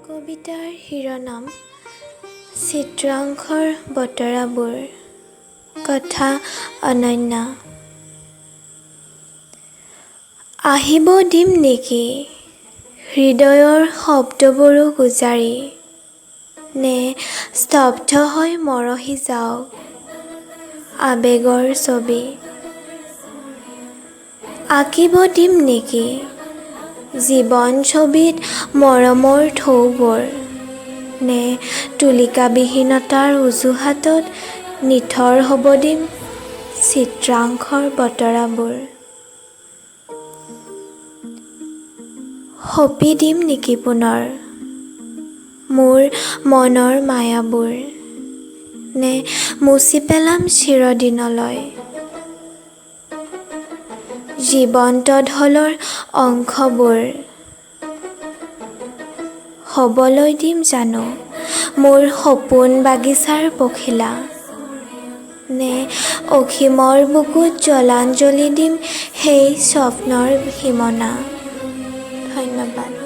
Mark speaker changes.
Speaker 1: কবিতাৰ শিৰোনাম চিত্ৰাংশৰ বতৰাবোৰ। কথা অনন্যা। আহিব দিম নেকি হৃদয়ৰ শব্দবোৰো গুজাৰি, নে স্তব্ধ হৈ মৰহি যাওক আৱেগৰ ছবি? আঁকিব দিম নেকি জীৱন ছবিত মৰমৰ ঢৌবোৰ, নে তুলিকাবিহীনতাৰ অজুহাতত নিথৰ হ'ব দিম চিত্ৰাংশৰ বতৰাবোৰ? সঁপি দিম নেকি পুনৰ মোৰ মনৰ মায়াবোৰ, নে মুচি পেলাম চিৰদিনলৈ জীৱন্ত ঢলৰ অংশবোৰ? হ'বলৈ দিম জানো মোৰ সপোন বাগিচাৰ পখিলা, নে অসীমৰ বুকুত জলাঞ্জলি দিম সেই স্বপ্নৰ সীমনা? ধন্যবাদ।